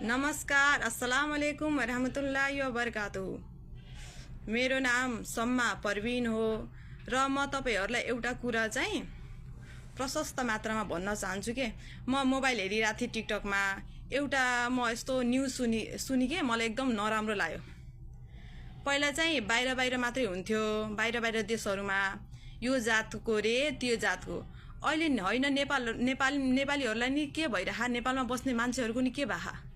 नमस्कार, अस्सलाम वालेकुम वरहमतुल्लाहि वबरकातुहू। मेरो नाम सम्मा परवीन हो र म तपाईहरुलाई एउटा कुरा चाहिँ प्रशस्त मात्रामा भन्न चाहन्छु के म मोबाइल हेरिरहेको थिएँ टिकटकमा एउटा म यस्तो न्यूज सुनि के मलाई एकदम नराम्रो लाग्यो। पहिला चाहिँ बाहिर मात्रै हुन्थ्यो, बाहिर देशहरुमा यो जातको रे त्यो जातको। अहिले हैन नेपालीहरुलाई नि के भइराहा, नेपालमा बस्ने मान्छेहरुको नि के भहा,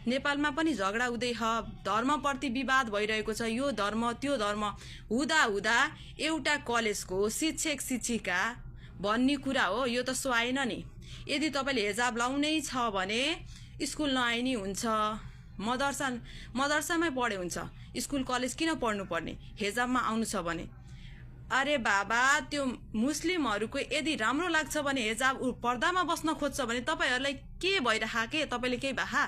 नेपालमा पनि झगडा हुँदै छ, धर्मप्रति विवाद भइरहेको छ। यो धर्म त्यो धर्म हुँदा एउटा कलेजको शिक्षक शिक्षिका भन्ने कुरा हो। यो त सुहाएन नि। यदि तपाईले हिजाब लाउनै छ भने स्कुल नआइ नि हुन्छ, मदरसामै पढे हुन्छ। स्कुल कलेज किन पढ्नु पर्ने हिजाबमा आउनु छ भने? अरे बाबा, त्यो मुस्लिमहरुको यदि राम्रो लाग्छ भने हिजाब पर्दामा बस्न खोज्छ भने तपाईहरुलाई के भइराहा के? तपाईले केही भहा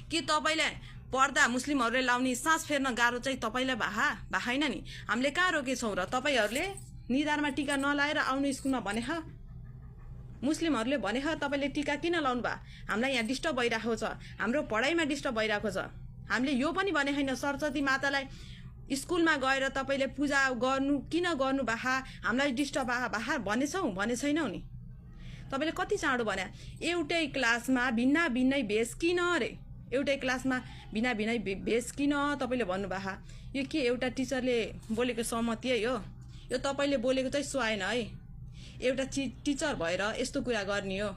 कि तपाईले पर्दा मुस्लिमहरुले लाउने सास फेर्न गाह्रो चाहिँ तपाईलाई भहा हैन नि? हामीले कहाँ रोकेछौं र? तपाईहरुले निधारमा टीका नलाएर आउनु स्कुलमा भने ह? मुस्लिमहरुले भने ह तपाईले टीका किन लाउनु भा? हामीलाई यहाँ डिस्टर्ब भइराखेको छ, हाम्रो पढाइमा डिस्टर्ब भइराखेको छ। हामीले यो पनि भने हैन सरस्वती मातालाई स्कुलमा गएर तपाईले पूजा गर्नु किन गर्नु भा? हामीलाई डिस्टर्ब भा भनेछौं? भने छैनौ नि? तपाईले कति चाँडो भने एउटै क्लासमा भिन्नै भेष किन रे? एउटै क्लासमा भिन्नै भेष किन तपाईले भन्नु भा? यो के एउटा टिचरले बोलेको सहमति है यो? यो तपाईले बोलेको चाहिँ सुहाएन है। एउटा टिचर भएर यस्तो कुरा गर्ने हो?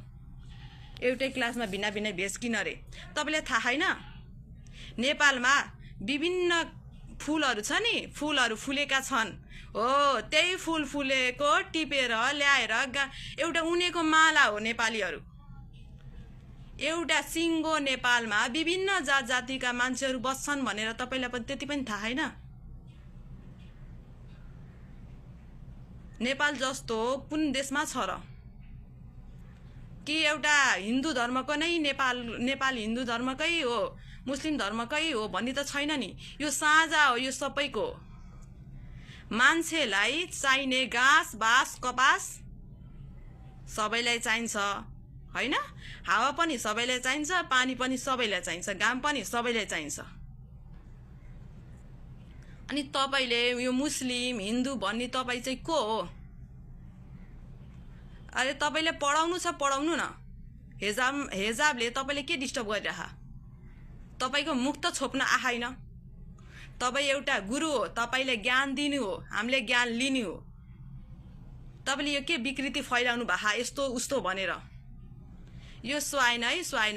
एउटै क्लासमा भिन्नै भेष किन रे? तपाईले थाहा छैन? नेपालमा विभिन्न फूलहरु छ नि, फूलहरु फुलेका छन् हो। त्यही फूल फुलेको टिपेर ल्याएर एउटा उनेको माला हो नेपालीहरु। एउटा सिंगो नेपालमा विभिन्न जात जातिका मान्छेहरु बस्छन् भनेर तपाईलाई पनि त्यति पनि थाहा छैन? नेपाल जस्तो कुन देशमा छ र? कि एउटा हिन्दू धर्मको नै नेपाल हिन्दू धर्मकै हो, मुस्लिम धर्मकै हो भन्ने त छैन नि। यो साझा हो, यो सबैको। मान्छेलाई चाहिने घाँस बास कपास सबैलाई चाहिन्छ हैन? हावा पनि सबैलाई चाहिन्छ, पानी पनि सबैलाई चाहिन्छ, घाम पनि सबैलाई चाहिन्छ। अनि तपाईले यो मुस्लिम हिन्दू भन्ने तपाई चाहिँ को हो? अरे तपाईले पढाउनु छ पढाउनु न। हिजाबले तपाईले के डिस्टर्ब गरिराहा? तपाईको मुख त छोप्न आएन। तपाई एउटा गुरु हो, तपाईले ज्ञान दिनु हो, हामीले ज्ञान लिनु हो। तपाईले यो के विकृति फैलाउनु भा यस्तो उस्तो भनेर? यो सुहाएन है, सुहाएन।